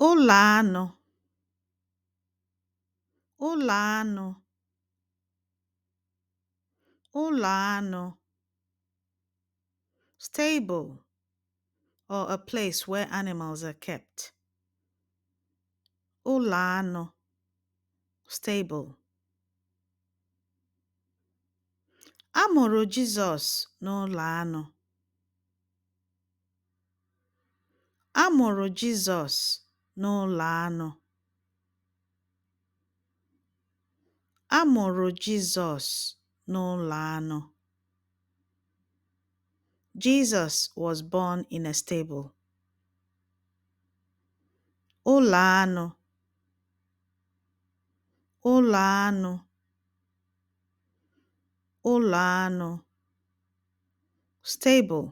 Ụlọ anụ. Ụlọ anụ. Ụlọ anụ. Stable, or a place where animals are kept. Ụlọ anụ. Stable. A mụrụ Jizọs n'ụlọ anụ. A mụrụ Jizọs n'ụlọ anụ. A mụrụ Jizọs n'ụlọ anụ. Jesus was born in a stable. Ụlọ anụ. Ụlọ anụ. Ụlọ anụ. Stable.